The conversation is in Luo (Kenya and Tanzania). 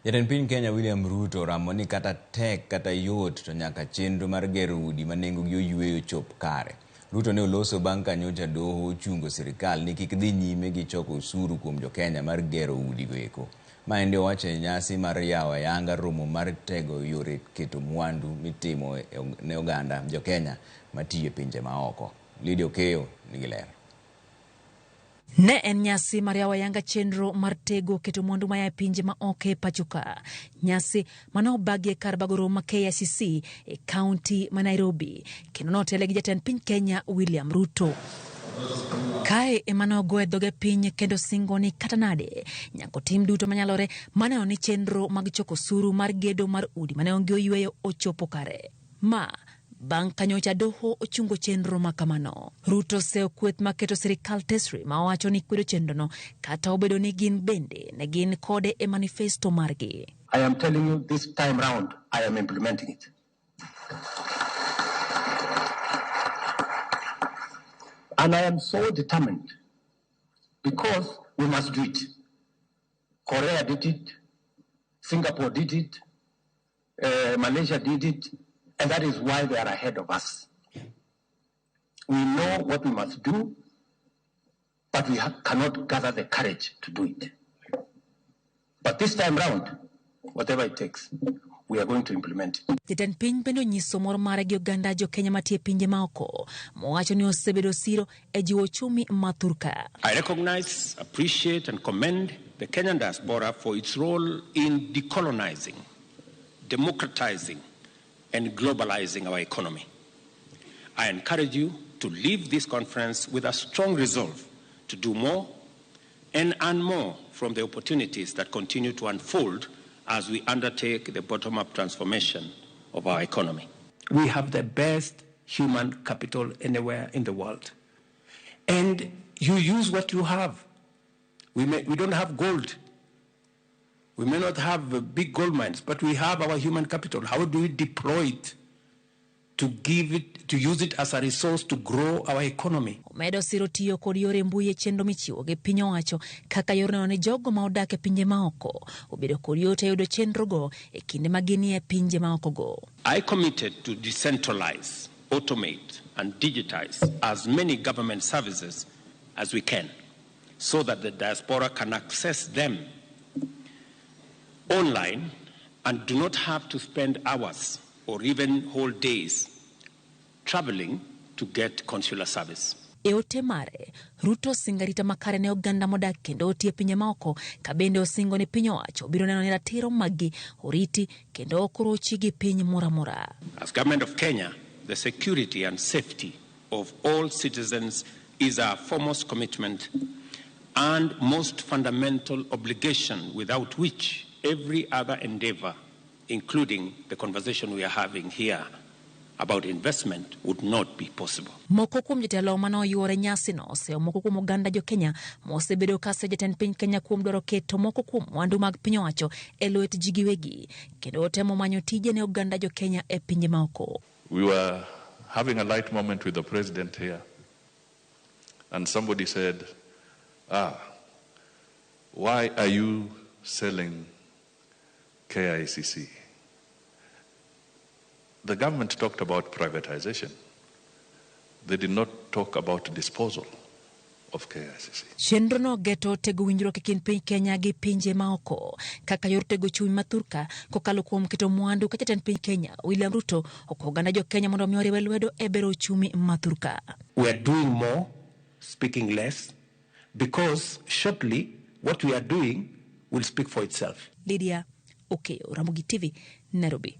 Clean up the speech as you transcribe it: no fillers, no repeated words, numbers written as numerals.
Jatend piny Kenya William Ruto oramo ni kata tek kata yot to nyaka chenro mar gero udi ma nengogi oyueyo chop kare. Ruto ne oloso bang' ka nyocha doho ochungo sirikal ni kik dhi nyime gi choko osuru kuom jokenya mar gero udigo eko. Maendi owacho e nyasi mar yawo ayanga romo mar tego yore keto mwandu mitimo ne oganda jokenya matiyo e pinje maoko. Lydia Okeyo nigi ler. Ne en nyasi mar yawo ayanga chenro mar tego keto mwandu maya e pinje ma oko e pacho ka. Nyasi mane obagi e kar bago romo ma KICC e kaunti ma Nairobi kendo notele gi jatend piny Kenya William Ruto. Kae ema ne ogoye dhoge piny kendo singo ni kata nade nyaka otim duto manyalore maneno ni chenro mag choko osuru mar gedo mar udi mane onge oyweyo ochopo kare. Ma bang' ka nyocha doho ochungo chenro ma kamano. Ruto oseyo kweth maketo sirikal tesre ma owacho ni kwedo chenrono kata obedo ni gin bende ne gin kode e manifesto margi. I am telling you this time round, I am implementing it. And I am so determined because we must do it. Korea did it, Singapore did it, Malaysia did it, and that is why they are ahead of us. We know what we must do, but we cannot gather the courage to do it. But this time round, whatever it takes, we are going to implement it. Jatend piny bende onyiso mor mare gi oganda jokenya matie pinje maoko mowacho ni osebedo siro e jiwo uchumi ma thurka. I recognize, appreciate and commend the Kenyan diaspora for its role in decolonizing, democratizing and globalizing our economy. I encourage you to leave this conference with a strong resolve to do more and earn more from the opportunities that continue to unfold as we undertake the bottom-up transformation of our economy. We have the best human capital anywhere in the world. And you use what you have. We don't have gold. We may not have big gold mines, but we have our human capital. How do we deploy it to give it, to use it as a resource to grow our economy? Omedo siro tiyo kod yore mbui e chenro michiwo gi piny owacho kaka yor neno ni jogo ma odak e pinje maoko obedo kod yot e yudo chenrogo e kinde ma ginie pinje maokogo. I committed to decentralize, automate and digitize as many government services as we can so that the diaspora can access them online and do not have to spend hours or even whole days traveling to get consular service. E ote mare, Ruto osingo arita makare ne oganda modak kendo otiyo e pinje maoko ka bende osingo ni piny owacho biro neno ni ratiro maggi oriti kendo ok orochi gi piny moro amora. As government of Kenya, the security and safety of all citizens is our foremost commitment and most fundamental obligation, without which every other endeavor, including the conversation we are having here about investment, would not be possible. Moko kuom jotelo mane oyuore nyasino oseyo moko kuom oganda jo-Kenya mosebedo ka seyo jatend piny Kenya kuom dwaro keto moko kuom mwandu mag piny owacho e lwet ji giwegi kendo temo manyo tije ne oganda jo-Kenya e pinje maoko. We were having a light moment with the president here, and somebody said, why are you selling KICC? The government talked about privatization. They did not talk about disposal of KICC. Chenro no geto tego winjruok e kind piny Kenya gi pinje maoko kaka yor tego chuny ma thurka kokalo kuom keto mwandu ka jatend piny Kenya William Ruto okwayo oganda jo Kenya mondo mi oriwe lwedo e bero uchumi ma thurka. We are doing more, speaking less, because shortly what we are doing will speak for itself. Lydia Okeyo, Ramogi TV, Nairobi.